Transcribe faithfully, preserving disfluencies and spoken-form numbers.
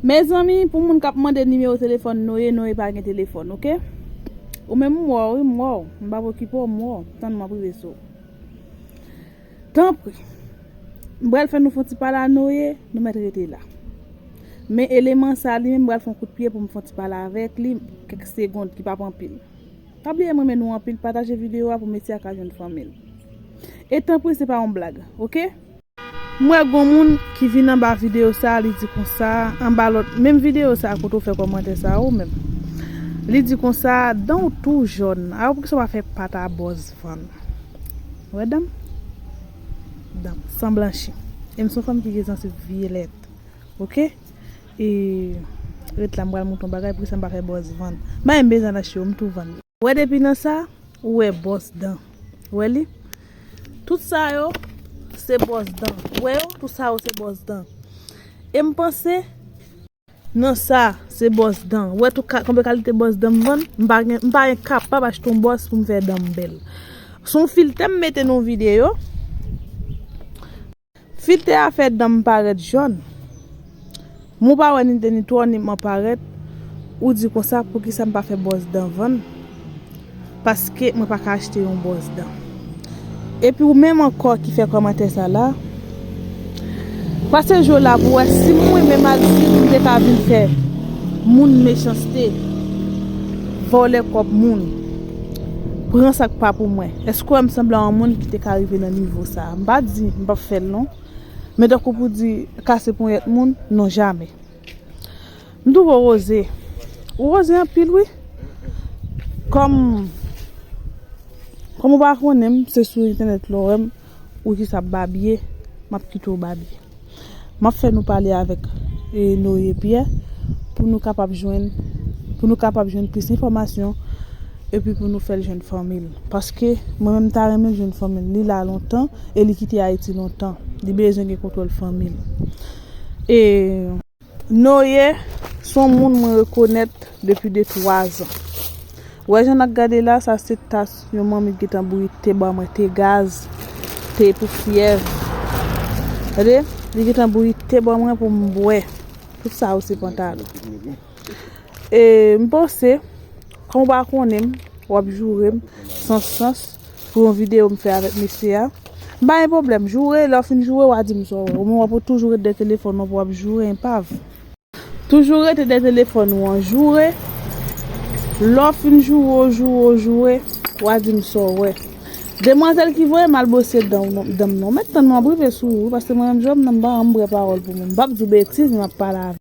Mezanmi, pou moun k ap mande nimewo telefòn Noye, Noye pa gen telefòn, oke? Ou menm m wè w, wi, m wè w. M p ap okipe w, m wè w. Tann m ap rive sou ou. Tanpri. M pral fè nou fè yon ti pale a Noye, nou mèt rete la. Men eleman sa li menm, m pral fè yon kout pye pou m fè yon ti pale avèk li, kèk segonn ki p ap anpil. Pa bliye m renmen nou anpil, pataje videyo a pou Mesye a ka jwenn fanmi l. E tanpri, se pa yon blag, oke? M wè gon moun ki vin anba videyo sa, li di konsa, anba lòt, menm videyo sa kote w fè kòmantè sa ou menm. Li di konsa, dan w tou jòn, a poukisa w pa fè pat a bòz vann? Wè dan m? Dan m, san blanchi. E m se yon fanm ki gen zanset vyolèt. Oke? E ret la, m pral montre yon bagay, poukisa m pa fè bòz vann? M pa menm bezwen achte yo, m tou vann. Wè depi nan sa, ou wè bòz dan. Wè li? Tout sa yo, se bòz dan. Wè yo, tout sa yo se bòz dan. E m panse, nan sa, se bòz dan. Wè tout ka, konbe kalite bòz dan m vann, m pa gen, m pa gen kapab achte yon bòz pou m fè dan m bèl. Se yon filtè m mete nan yon videyo. Filtè a fè dan m parèt jòn. Men w pa wè ni de ni twò ni m an parèt. Ou di konsa, poukisa m pa fè bòz dan vann? Paske mwen pa ka achte yon bòz dan. Epi ou menm ankò ki fè kòmantè sa la, pase je w la pou wè si m renmen mal, si m te ka vin fè moun mechanste, vòlè kòb moun, pran sa k pa pou mwen. Èske w wè m sanble a yon moun ki te ka rive nan nivo sa a? M pa di m p ap fè l non. Men tankou pou di kase ponyèt moun, non, jamè. M twouve w oze. Ou oze anpil, wi. Kòm, kòm ou pa konnen m, se sou entènèt la w wè m, ou jis ap babye, m ap kite w babye. M ap fè nou pale avèk, e, Noye Pyè pou nou kapab jwenn, pou nou kapab jwenn plis enfòmasyon, epi pou nou fè l jwenn fanmi l. Paske mwen menm, m ta renmen l jwenn fanmi l. Li la lontan, e li kite Ayiti lontan. Li bezwen gen kontwòl fanmi l. E Noye se yon moun mwen rekonèt depi de twa zan. Wè jan n ap gade la, sa se tas yon manmi gentan bouyi te ban mwen, te gaz, te pou fyèv. Tande? Li gentan bouyi te ban mwen pou m bwè. Tout sa yo se pantalon. E m panse, kòm ou pa konnen m, w ap joure m san sans pou yon videyo m fè avèk mesye a. M pa gen pwoblèm, joure, lè w fin joure, w a di m sa w wè. Ou menm w ap toujou ret dèyè telefòn ou pou w ap joure, enpav. Toujou rete dèyè telefòn ou an, joure. Lè w fin joure w, joure w, joure, w a di m sa w wè. Demwazèl ki voye m al bwose dan w, dan m non. Mèt tann m ap rive sou ou, paske mwen menm, Jòb, nan m pa janm bwè pawòl pou moun. M p ap di w betiz, men m ap pale avè w.